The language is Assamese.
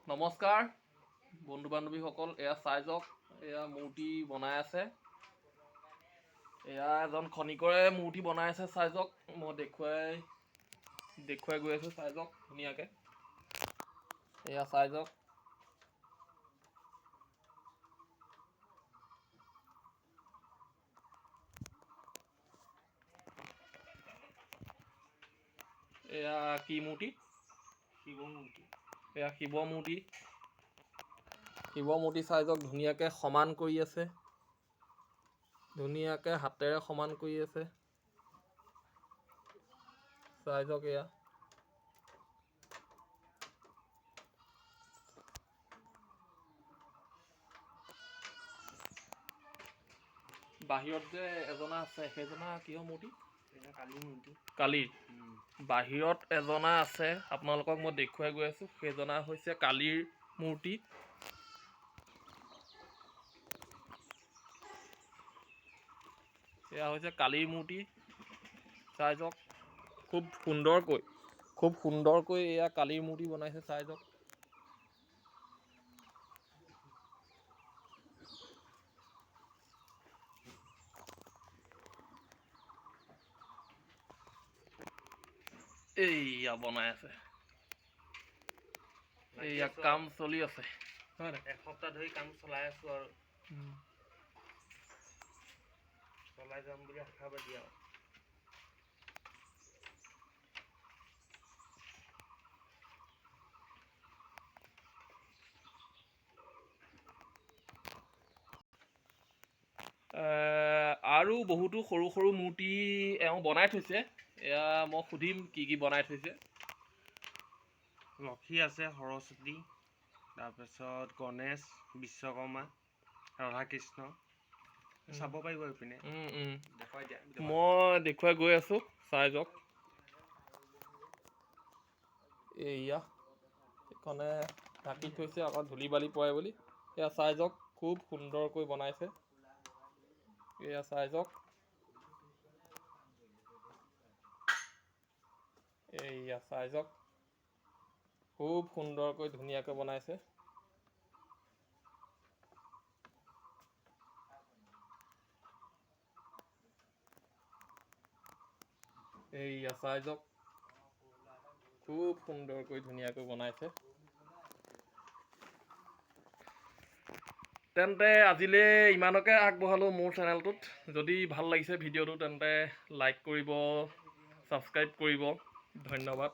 নমস্কাৰ বন্ধু বান্ধৱীসকল, এয়া চাই যাওক, এয়া মূৰ্তি বনাই আছে। এয়া এজন খনিকৰে মূৰ্তি বনাই আছে, চাই যাওক। মই দেখুৱাই দেখুৱাই গৈ আছোঁ, চাই যাওক ধুনীয়াকৈ। এয়া চাই যাওক। এয়া কি মূৰ্তি? শিৱ মূৰ্তি। এয়া শিৱ মূৰ্তি। শিৱ মূৰ্তি চাই যাওক, ধুনীয়াকৈ সমান কৰি আছে, ধুনীয়াকৈ হাতেৰে সমান কৰি আছে, চাই যাওক। এয়া বাহিৰত যে এজনা আছে, সেইজনা কিহৰ মূৰ্তি? এয়া কালী মূৰ্তি। কালীৰ। বাহিৰত এজনা আছে, আপোনালোকক মই দেখুৱাই গৈ আছোঁ, সেইজনা হৈছে কালীৰ মূৰ্তি। এয়া হৈছে কালীৰ মূৰ্তি, চাই যাওক। খুব সুন্দৰকৈ, খুব সুন্দৰকৈ এয়া কালীৰ মূৰ্তি বনাইছে, চাই যাওক। এইয়া বনাই আছে, এইয়া কাম চলি আছে, হয় নাই? এসপ্তাহ ধৰি কাম চলাই আছো আৰু চলাই যাম বুলি আশাবাদী আৰু। আৰু বহুতো সৰু সৰু মূৰ্তি এওঁ বনাই থৈছে। এয়া মই সুধিম কি কি বনাই থৈছে। লক্ষী আছে, সৰস্বতী, তাৰপিছত গণেশ, বিশ্বকৰ্মা, ৰাধা কৃষ্ণ। চাব পাৰিব এইপিনে। দেখুৱাই দিয়া। মই দেখুৱাই গৈ আছোঁ, চাই যাওক। এইয়া এইখনে ঢাকি থৈছে আকৌ ধূলি বালি পৰে বুলি। এয়া চাই যাওক, খুব সুন্দৰকৈ বনাইছে। এয়া চাই যাওক, এইয়া চাই যাওক, খুব সুন্দৰকৈ ধুনীয়াকৈ বনাইছে। এইয়া চাই যাওক, খুব সুন্দৰকৈ ধুনীয়াকৈ বনাইছে। তেন্তে আজিলৈ ইমানকে আগবঢ়ালোঁ মোৰ চেনেলটোত। যদি ভাল লাগিছে ভিডিঅ'টো তেন্তে লাইক কৰিব, ছাবস্ক্ৰাইব কৰিব। ধন্যবাদ।